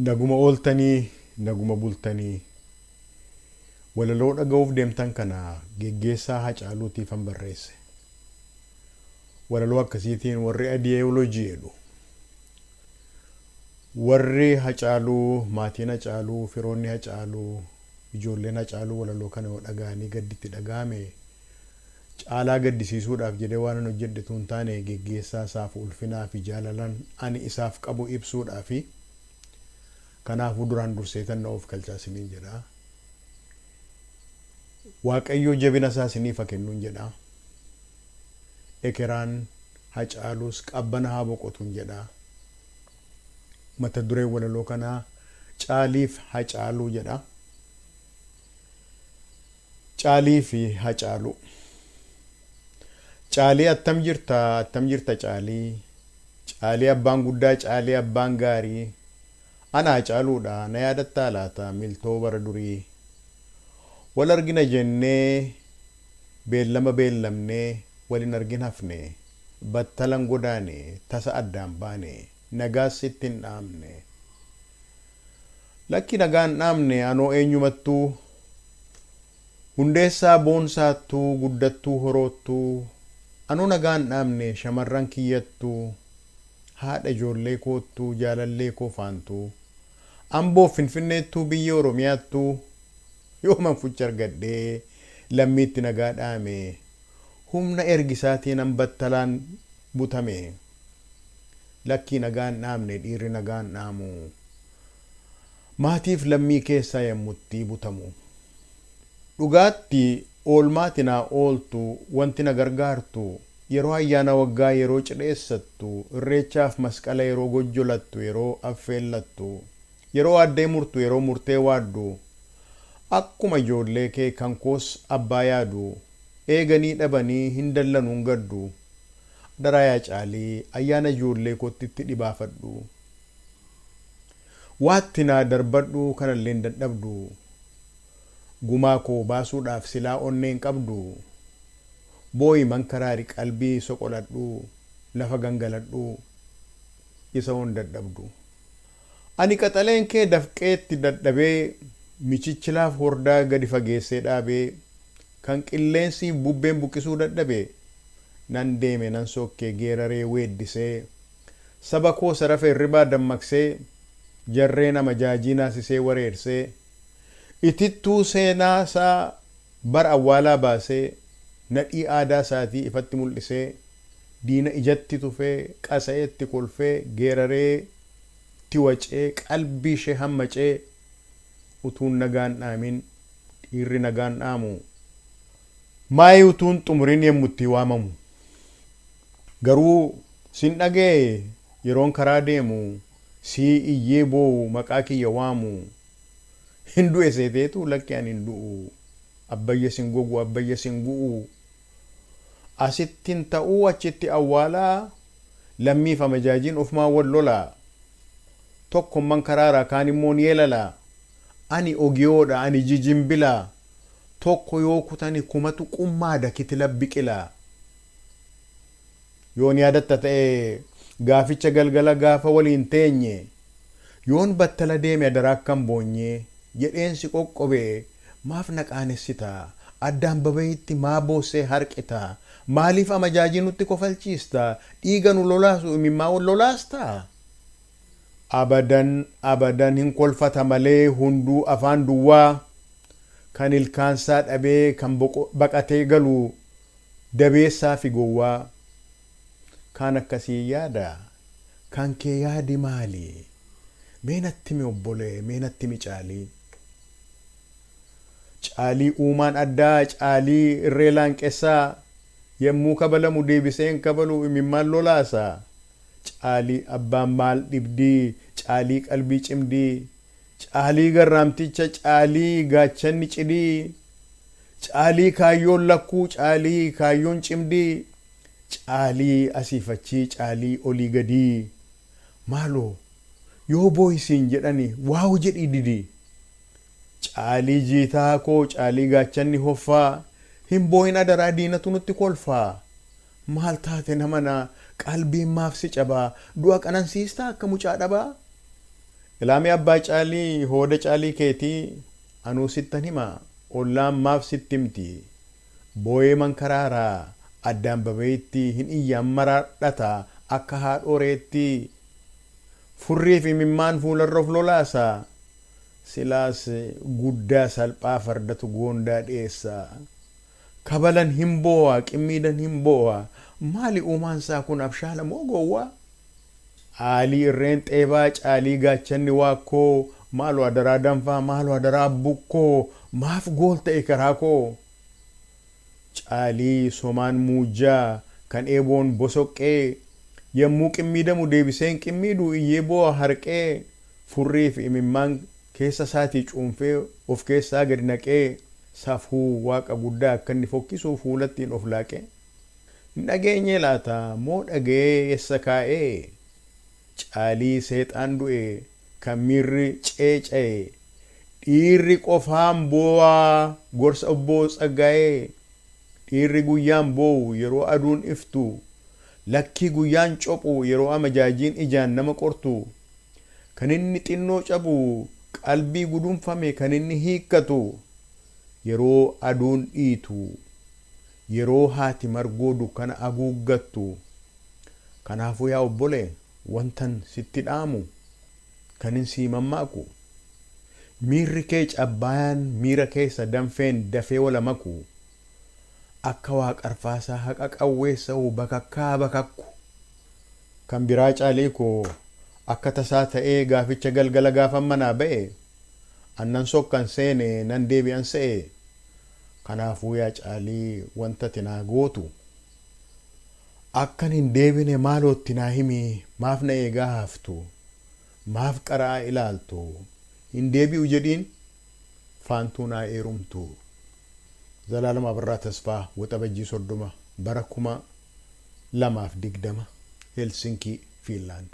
Naguma ooltanii, naguma bultanii. Walaloo dhaga'uuf deemtan kana geggeessaa Hacaaluutiifan barreesse. Walaloo akkasiitiin warri adiyeoloojii jedhu. Warri Hacaaluu, maatiin Hacaaluu, firoonni Hacaaluu, ijoolleen Hacaaluu walaloo kana yoo dhaga'anii gadditti dhaga'ame caalaa gaddisiisuudhaaf jedhee waan an hojjedhe tun taane geggeessaa isaaf ulfinaa fi jaalalan ani isaaf qabu ibsuudhaafi. Kanaafuu duraan durseetan na of galchaa isiniin jedha. Waaqayyo jabina isaa isiniif haa kennuun jedha. Ekeraan Hacaaluus qabbana haa boqotuun jedha. Mata dureen walaloo kanaa Caaliif Hacaaluu jedha. Caalii fi Hacaaluu. Caalii attam jirta, attam jirta Caalii. Caalii abbaan guddaa, Caalii abbaan gaarii. Ana Hacaaluudha, na yaadattaa laata miltoo bara durii. Wal argina jennee beellama beellamnee wal hin argin hafne. Battalan godaane tasa addaan baane nagaas sitti hin dhaamne. Lakki nagaan dhaamne anoo eenyumattuu Hundeessaa boonsaattuu guddattuu horoottuu anoo nagaan dhaamne shamarran kiyyattuu haadha ijoollee koottuu jaalallee koo faantuu Amboof Finfinneettuu biyya Oromiyaattuu yooman fucha argadhee lammiitti nagaa dhaame humna ergisaatiin an battalaan butame. Lakkii nagaan dhaamne dhiirri nagaan dhaamu maatiif lammii keessaa yammuttii butamu. Dhugaatti oolmaati naa ooltu wanti na gargaartu yeroo ayyaana waggaa yeroo cidheessattu irreechaaf masqala yeroo gojjolattu yeroo affeellattu yeroo waaddee murtu yeroo murtee waaddu akkuma ijoollee kee kan koos abbaa yaadu eeganii dhabanii hin dallanuun gaddu. Adaraa yaa Caalii ayyaana ijoollee kootti itti dhibaafadhu. Waatti naa darbadhu kanalleen dadhabdu. Gumaa koo baasuudhaaf silaa onnee hin qabdu. Booyi mankaraari qalbii soqoladhu lafa gangaladhu isa hon dadhabdu. Ani qaxaleen kee dafqeetti dadhabee michichilaaf hordaa gadi fageessee dhaabee kan qilleensiif bubbeen buqqisuu dadhabe nan deeme nan sokke geeraree weeddisee saba koo sarafe hirribaa dammaqsee jarreen amajaajii naasisee wareersee itittuu seenaa isaa bara awwaalaa baasee nadhii aadaa isaatii ifatti mul'isee diina ijatti tufee qasa'eetti kolfee geeraree tiwacee qalbii ishee hammacee utuun nagaan dhaamin dhiirri nagaan dhaamu maayii utuun xumuriin yemmutti waamamu. Garuu sin dhaga'e yeroon karaa deemu sii iyyee boo'u maqaa kiyya waamu hin du'e seeteetu lakki ani hin du'u abbayya sin gogu abbayya sin gu'u asittin ta'uu achitti awwaalaa lammiif amajaajiin ofumaa wal lolaa tokkomman karaara kaan immoo ni yeelala ani ogiyoodha ani jijimbila tokko yoo kutani kumatu qummaada kitila biqila. Yoon yaadatta ta'e gaaficha galgala gaafa waliin teenye yoon battala deeme adaraa akkan boonye jedheen si qoqqobe maaf na qaanessita addaan babayitti maa boossee harqita maaliif amajaajii nutti kofalchiista dhiiga nu lolaasu imimmaa wal lolaasta. Abadan abadan hin kolfata malee hunduu afaan duwwaa kan ilkaansaa dhabee kan baqatee galu dabeessaa fi gowwaa kaan akkasii yaada kan kee yaadi maali mee natti himi obbolee mee natti himi Caalii. Caalii uumaan addaa Caalii irree laanqessaa yemmuu kabalamu deebisee hin kabalu imimmaan lolaasa Caalii abbaan maal dhibdii Caalii qalbii cimdii Caalii garraamticha Caalii gaachanni cidii Caalii kaayyoon lakkuu Caalii kaayyoon cimdii Caalii asiif achii Caalii olii gadii maaloo yoo booyi siin jedhani waaw jedhii didi Caalii jiitaa koo Caalii gaachanni hoffaa hin booyin adaraa diinatu nutti kolfaa maal taate namana qalbiin maaf si cabaa du'a qanansiistaa akka mucaa dhabaa Ilaamee abbaa caalii hooda caalii keetii anuu sittan hima ollaan maaf sitti himti. Booyee mankaraaraa addaan baba'itti hin iyyaan maraadhata akka haadhoreetti. Furrii fi imimmaan fuularra of lolaasa. Silaas guddaa salphaa fardatu goondaa dhiyeessa. Kabalan hin boo'a qimmiidan hin boo'a maali uumaan isaa kun abshaala moo gowwaa? Aalii irreen xeebaa caalii gaachanni waakkoo maaloo adaraa danfaa maaloo adaraa bukkoo maaf gool ta'e karaa koo? Caalii somaan muujjaa kan eeboon bosoqqee yommuu qimmiidamu deebiseen qimmiidu iyyee boo'a harqee furrii fi imimmaan keessa isaatii cuunfee of keessaa gadi naqee safuu waaqa guddaa akka inni fokkisuu fuulattiin of laaqee. Hin dhageenye laata moo dhaga'ee eessa kaa'ee? Caalii seexaan du'e kan miirri ceeca'e dhiirri qofaan boo'aa gorsa obboo Tsaggaa'ee dhiirri guyyaan boo'u yeroo aduun iftu lakkii guyyaan cophu yeroo amajaajiin ijaan nama qortu kan inni xinnoo cabu qalbii gudunfame kan inni hiikkatu yeroo aduun dhiitu yeroo haati margoo dukkana haguuggattu. Kanaafuu yaa obbolee wantan sitti dhaamu kanin sii mammaaku miirri kee cabbaayaan miira keessa danfeen dafee wala maku akka waaqarfaasaa haqa qawweessa'u bakakkaa bakakku. Kan biraa caalii koo akka tasaa ta'ee gaaficha galgala gaafa manaa ba'e annan sokkan seene nan deebi'an se'e. Kanaafuu yaa caalii wanta ati naa gootu akkan hin deebine maalootti naa himi maaf na eegaa haftu maaf qara'aa ilaaltu hin deebi'u jedhiin faantuu naa eerumtu. Zalaalam Abarraa Tasfaa Waxabajjii 30 bara 2020 Helsinkii Fiinlaand.